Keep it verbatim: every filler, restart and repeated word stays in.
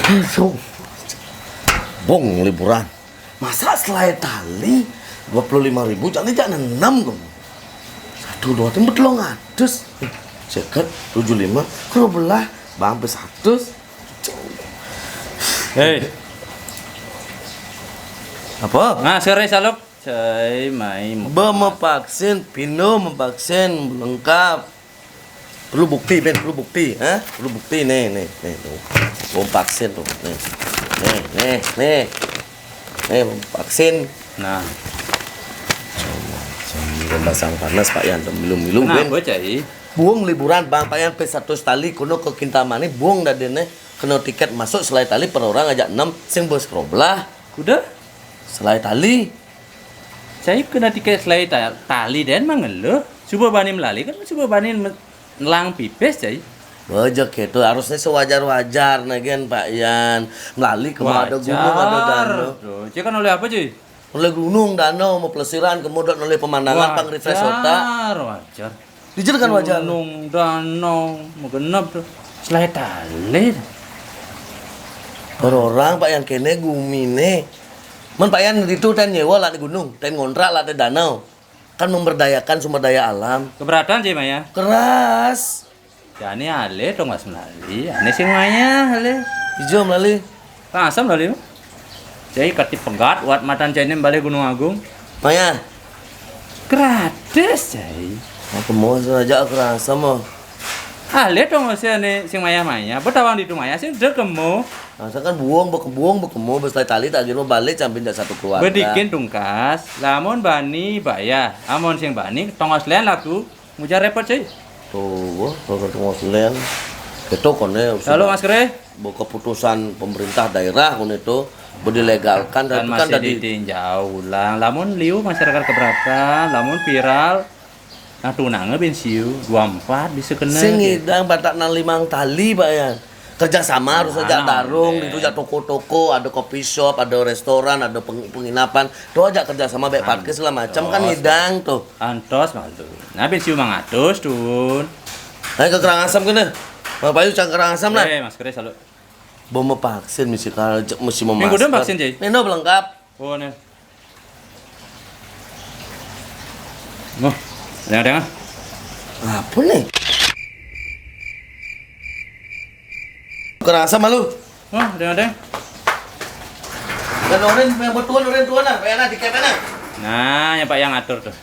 Aduh. Bong liburan. Masa selai tali dua puluh lima ribu, jangan jangan enam tuh. Satu, dua, tiga, empat, lima ratus. Seket, tujuh lima, kalau belah, bang sampai seratus. Hei. Apa? Nah, sore salok. Cai mai. Ba mau vaksin, pino mau vaksin, lengkap. Perlu bukti, Ben, perlu bukti, ha? Perlu bukti, nih, nih, nih, tuh. Bom vaksin tuh, nih. Nih, nih, nih. Nih, bom vaksin. Nah. Bom pasang panas, Pak Yan, belum, belum, Ben. Kenapa, Cai? Buang liburan, Bang, Pak Yan, pe satu tali, kono ke Kintamani, buang dadene, kena tiket masuk selai tali per orang aja enam, sing bos keroblah. Kuda? Selai tali. Cai kena tiket selai ta-, tali den mangeluh. Suba bani melali kan, suba bani me-, nelang pipis, Cai. Bojok itu harusnya sewajar-wajar, nah, gen, Pak Yan. Melali ke ada gunung, ada danau. Wajar, tuh. Cai kan oleh apa, Cai? Oleh gunung, danau, mau pelesiran, kemudian oleh pemandangan, pang refresh otak. Wajar, wajar. Dijadikan wajar. Gunung, danau, mau genep tuh. Selai tali. Orang-orang, Pak Yan, kene gumine. Men Pak Yan itu ten nyewa lah di gunung, ten ngontrak lah di danau. Kan memberdayakan sumber daya alam. Keberatan sih, Maya. Keras. Jani ale tong was melali, ane sing maya ale. Ijo melali. Asam melali. Cai kati pegat wat matan cai nem balik Gunung Agung. Maya. Gratis, Cai. Aku mau sengaja kerasa mau. Ale tong was ane sing maya-maya, betawang di tu maya sing dek kemo. Masa kan buang, bekebuang, bekemo, beselai tali tak kira balik campin dak satu keluarga. Bedikin tungkas, lamun bani bayar, amun sing bani tongos len laku, mujar repot, Cai. Tuh, wah, kalau tongos len. Itu kone. Halo, Mas Kere. Bo keputusan pemerintah daerah kone itu, bo dilegalkan, kan tapi kan masih tadi ditinjau ulang. Lamun liu masyarakat keberatan, lamun viral, nah, tunange bin siu, dua empat bisa kena. Sing gitu. Ngidang batak nang limang tali, Pak Yan. Kerjasama harus aja tarung, itu aja toko-toko, ada coffee shop, ada restoran, ada peng-, penginapan. Itu aja kerjasama baik parkir segala macam kan. Antos, ngidang tuh. Antos malu. Nah, bin siu mangatus, Tun. Ayo ke Kerang Asam kene. Bang Payu cang Kerang Asam lah. Eh, Mas Kere, salut. Bom vaksin mesti kal-, mesti memasker. Minggu depan vaksin, Cai? Nino belengkap. Oh, nih. Noh, dengah-dengah. Apa nih? Kerasa malu? Noh, dengah-dengah. Dan orang yang betul, orang tua nah, bayar lah tiket mana? Nah, yang Pak yang atur tuh.